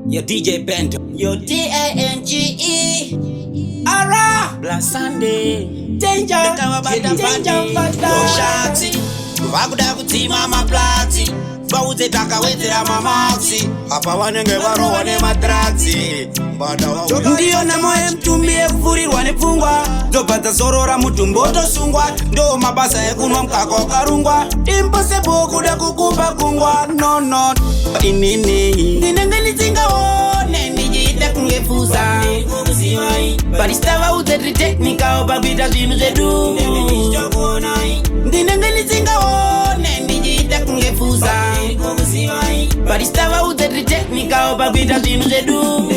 Yo, DJ Bento. Yo, Dange. Ara! Black Sunday. Danger! Danger, Yo, shatsi. Vakuda kudzima maplatsi. Vaudze takawedzera mamaksi. Apa vanenge varohwa nemadrugs. Ndiyo nhamo yemutumbi yekupfurirwa nepfungwa, dzobva dzazorora mutumbi wotosungwa. Ndo mabasa ekunwa mukaka wakarungwa. Impossible kuda kukumba gungwa. No, inini ndinenge ndisingaone, ndichiita kunge fuza. Barista, vaudze tiri technical pakuita zvinhu zvedu. Ndinenge ndisingaone, ndichiita kunge fuza. Barista, vaudze tiri technical pakuita zvinhu zvedu.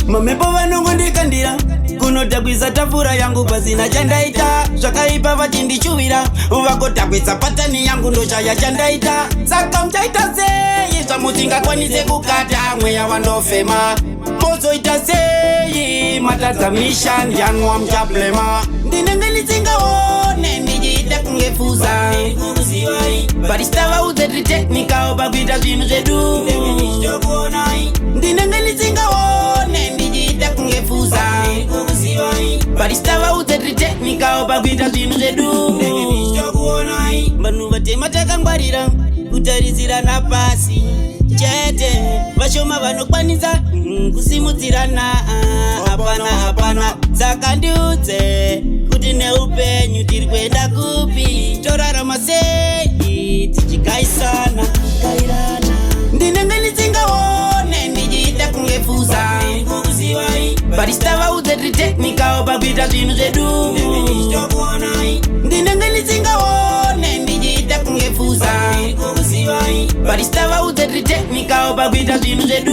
Mamhepo vanongondikandira kunodhakwisa tafura yangu pasina chandaita. Zvakaipa vachindishuvira, vagodhakwisa patani yangu, ndochaya chandaita. Saka muchaita sei zvamusingakwanise kukata mweya wandofema? Mozoita sei matadza mission? Ndianwa muchablema? Ndinenge ndisingaone, ndichiita kunge fuza. Barista, vaudze tiri technical pakuita zvinhu zvedu. Ndinenge ndisingaone, ndichiita kunge fuza. Barista, vaudze tiri technical pakuita zvinhu zvedu. Vanhu vatema takangwarira kutarisirana pasi chete. Vashoma vanokwanisa kusimudzirana. Hapana, hapana. Saka ndiudze kuti neupenyu tiri kuenda kupi? Torarama sei tichikaisana? Ndinenge ndisingaone, ndichiita kunge fuza. Barista, vaudze tiri technical pakuita zvinhu zvedu. Ndinenge ndisingaone, ndichiita kunge fuza. Barista, vaudze tiri technical pakuita zvinhu zvedu.